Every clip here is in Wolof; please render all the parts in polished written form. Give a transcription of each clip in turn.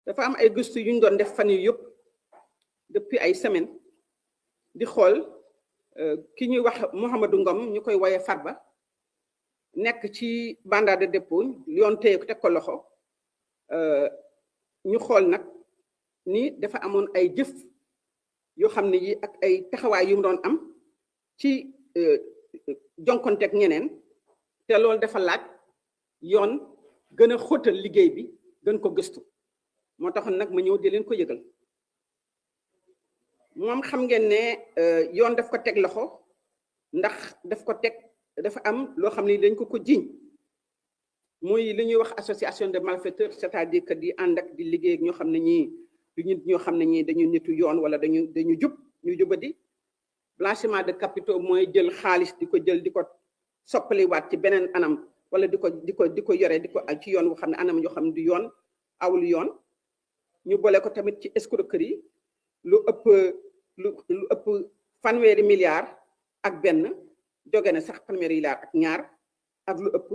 dafa am ay gëstu yu ñu doon def fan yu yëpp depuis ay semaine di xool ki ñuy wax Mouhamadou Ngom ñu koy woyee Farba nekk ci mandat de dépôt yoon téye ko teg ko loxo ñu xool nag ni dafa amoon ay jëf yoo xam ne yi ak ay taxawaay yu mu doon am ci jonkonteeg ñeneen te loolu dafa laaj yoon gën a xóotal liggéey bi gën ko gëstu moo taxoon nag ma ñëw di leen ko yëgal moom xam ngeen ne yoon daf ko teg loxo ndax daf ko teg dafa am loo xam ne dañ ko jiiñ muy li ñuy wax association de malfaiteurs c'est-à-dire que di ànd ak di liggéey ak ñoo xam ne ñii du nit ñoo xam ne ñii dañu nitu yoon wala dañu ñu jubadi blanchiment de capitaux mooy jël xaalis di ko jël di ko soppaliwaat ci beneen anam wala di ko yore di ko ci yoon boo xam ne anam yoo xam ne du yoon awul yoon ñu boole ko tamit ci escroquerie lu ëpp fanweeri milliards ak benn jóge na sax fanweeri milliards ak ñaar ak lu ëpp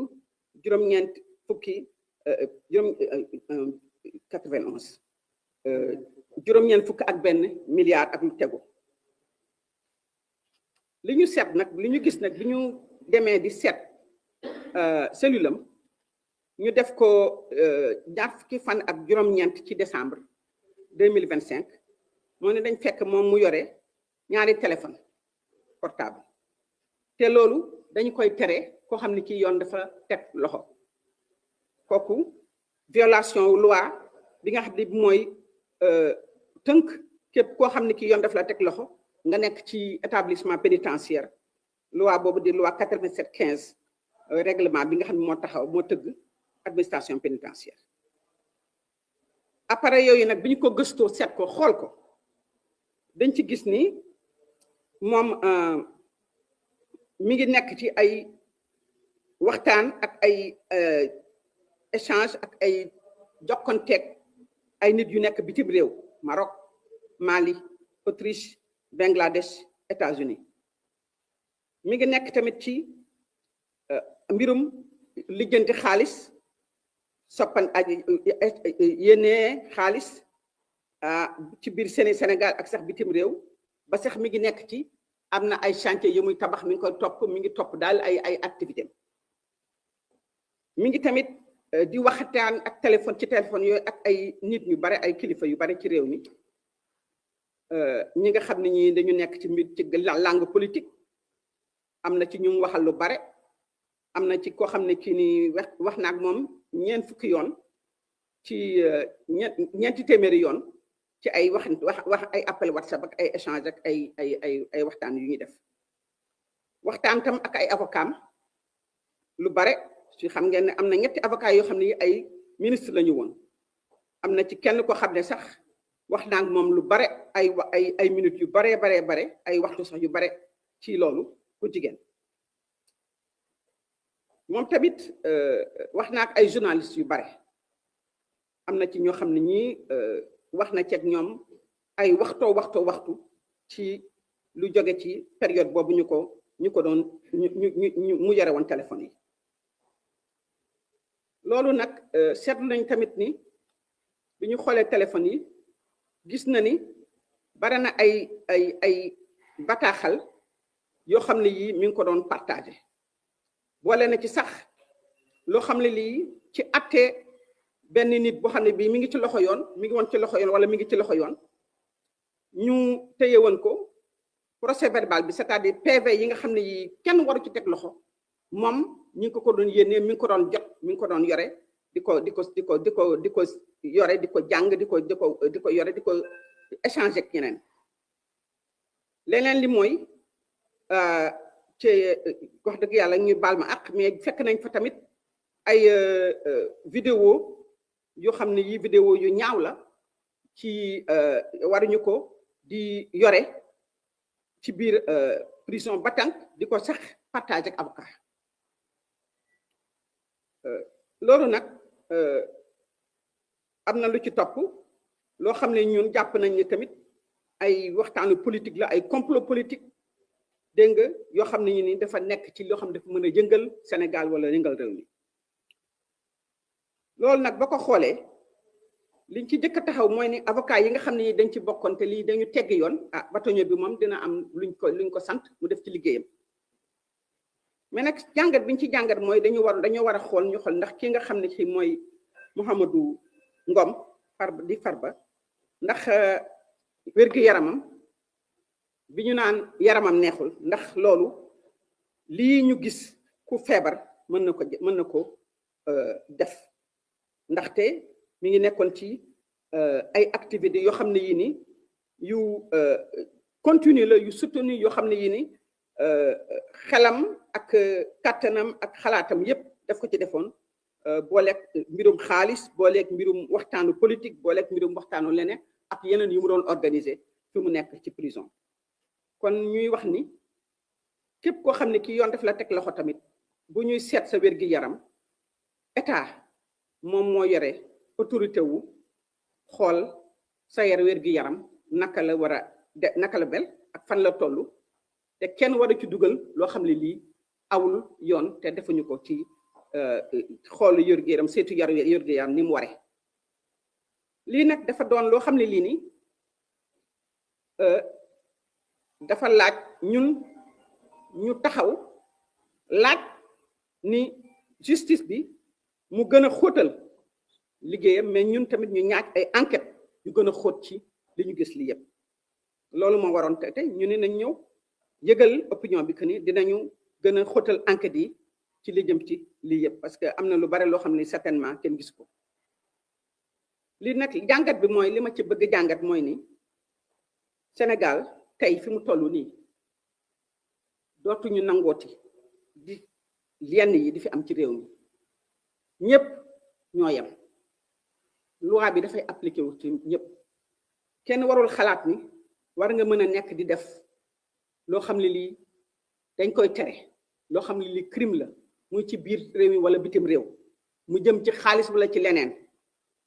juróom-ñeent fukki juróom-ñeent fukki ak benn milliards ak lu tegu li ñu seet nag li ñu gis nag bi ñu demee di seet cellule am ñu def ko ñaar fukki fan ak juróom-ñeent ci décembre 2025 moo ne dañ fekk moom mu yore ñaari téléphone portable te loolu dañu koy tere koo xam ne kii yoon dafa teg loxo kooku violation loi bi nga xam ne mooy tënk képp koo xam ne kii yoon dafa la teg loxo nga nekk ci établissement pénitentiaire loi boobu di loi 87-15 règlement bi nga xam ne moo tëgg administration pénitentiaire appareil yooyu nag bi ñu ko gëstoo seet ko xool ko dañ ci gis ni moom mi ngi nekk ci ay waxtaan ak ay échange ak ay jokkonteeg ay nit yu nekk bitim réew Maroc Mali Autriche Bangladesh États-Unis mi ngi nekk tamit ci mbirum lijjanti xaalis soppan ak yéene xaalis ci biir Sénégal ak sax bitim réew ba sax mi ngi nekk ci am na ay chantier yu muy tabax mi ngi koy topp mi ngi topp daal ay activité mi ngi tamit di waxtaan ak ci téléphone yooyu ak ay nit ñu bare ay kilifa yu bare ci réew mi ñi nga xam ne ñi dañu nekk ci mbir ci langue politique am na ci ñu waxal lu bare am na ci koo xam ne kii ni wax na ak moom ñeent fukki yoon ci ñeenti téeméeri yoon ci ay wax ay appel WhatsApp ak ay échange ak ay waxtaan yu ñuy def waxtaan tam ak ay avocat lu bare ci xam ngeen ne am na ñetti avocat yoo xam ne ay ministre la ñu woon am na ci kenn ko xam ne sax wax naa ak moom lu bare ay minutes yu bare ay waxtu sax yu bare ci loolu ku jigéen moom tamit wax naa ak ay journalistes yu bare am na ci ñoo xam ne ñii wax na ceeg ñoom ay waxtu ci lu jóge ci période boobu ñu ko doon mu yore woon téléphone yi loolu nag seetlu nañ tamit ni bi ñu xoolee téléphone yi gis na ni bare na ay bataaxal yoo xam ne yii mi ngi ko doon partagé boole na ci sax loo xam ne lii ci atte benn nit boo xam ne bii mi ngi ci loxo yoon mi ngi woon ci loxo yoon wala mi ngi ci loxo yoon ñu téye woon ko procès verbal bi c'est-à-dire PV yi nga xam ne yi kenn waru ci teg loxo moom ñi ngi ko doon yénnee mi ngi ko doon jot mi ngi ko doon yore di ko yore di ko jàng di ko yore di ko échanger ak ñeneen leneen li mooy ci wax dëgg yàlla ñu baal ma ak mais fekk nañ fa tamit ay vidéo yoo xam ne yi vidéo yu ñaaw la ci waruñu ko di yore ci biir prison Batang di ko sax partage ak avocat loolu nag am na lu ci topp loo xam ne ñun jàpp nañ ne tamit ay waxtaanu politique la ay complot politique dégg nga yoo xam ne ñu ni dafa nekk ci loo xam ne dafa mën a yëngal Sénégal wala yëngal réew mi loolu nag ba ko xoolee liñ ci jëkk taxaw mooy ni avocat yi nga xam ne dañ ci bokkoon te lii dañu tegg yoon bâtonnier bi moom dina am luñ ko sant mu def ci liggéeyam mais nag jàngat biñ ci jàngat mooy dañoo war a xool ñu xool ndax ki nga xam ne ci mooy Mouhamadou Ngom Farba ndax wér-gu-yaramam bi ñu naan yaramam neexul ndax loolu lii ñu gis ku feebar mën na ko def ndaxte mi ngi nekkoon ci ay activités yoo xam ne yii ni yu continue la yu soutenu yoo xam ne yii ni xelam ak kàttanam ak xalaatam yépp daf ko ci defoon booleeg mbirum xaalis booleeg mbirum waxtaanu politique booleeg mbirum waxtaanu leneen ak yeneen yu mu doon organiser fi mu nekk ci prison kon ñuy wax ni képp koo xam ne kii yoon daf la teg loxo tamit bu ñuy seet sa wér-gi-yaram état moom moo yore autorité wu xool sa wér-gi-yaram naka la mel ak fan la toll te kenn war a ci dugal loo xam ne lii awul yoon te defuñu ko ci xool wér-gi-yaram seetu wér-gi-yaram ni mu waree lii nag dafa doon loo xam ne lii ni dafa laaj ñun ñu taxaw laaj ni justice bi mu gën a xóotal liggéeyam mais ñun tamit ñu ñaaj ay enquête yu gën a xóot ci li ñu gis li yëpp loolu moo waroon te ñu ne nañ ñëw yëgal opinion bi que ni dinañu gën a xóotal enquête yi ci li jëm ci lii yëpp parce que am na lu bare loo xam ne certainement kenn gis ko lii nag jàngat bi mooy li ma ci bëgg jàngat mooy ni Sénégal tey fi mu toll nii dootuñu nangooti di yenn yi di fi am ci réew mi ñëpp ñoo yem loi bi dafay appliqué wu ci ñëpp kenn warul xalaat ni war nga mën a nekk di def loo xam ne lii dañ koy tere loo xam ne lii crime la muy ci biir réew mi wala bitim réew mu jëm ci xaalis wala ci leneen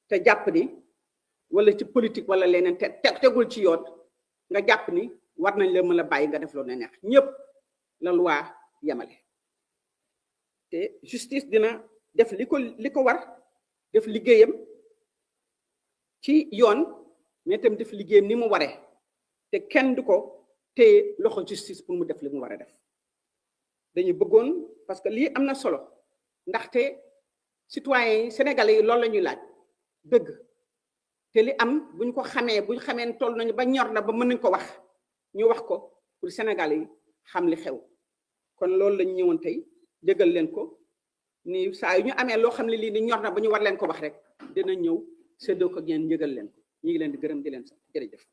te jàpp ni wala ci politique wala leneen te tegul ci yoon nga jàpp ni war nañ la mën a bàyyi nga def loo ne neex ñëpp la loi yemale te justice dina def li ko war def liggéeyam ci yoon mais tam def liggéeyam ni mu waree te kenn du ko téye loxo justice pour mu def li mu war a def dañu bëggoon parce que lii am na solo ndaxte citoyens yi sénégalais yi loolu la ñuy laaj dëgg te li am bu ñu xamee toll nañu ba ñor na ba mën nañ ko wax ñu wax ko pour sénégalais yi xam li xew kon loolu lañu ñëwoon tey jëgal leen ko ni saa yu ñu amee loo xam ne lii ni ñor na ba ñu war leen ko wax rek dina ñëw séddoo ko ngeen yëgal leen ko ñu ngi leen di gërëm di leen sax jërëjëf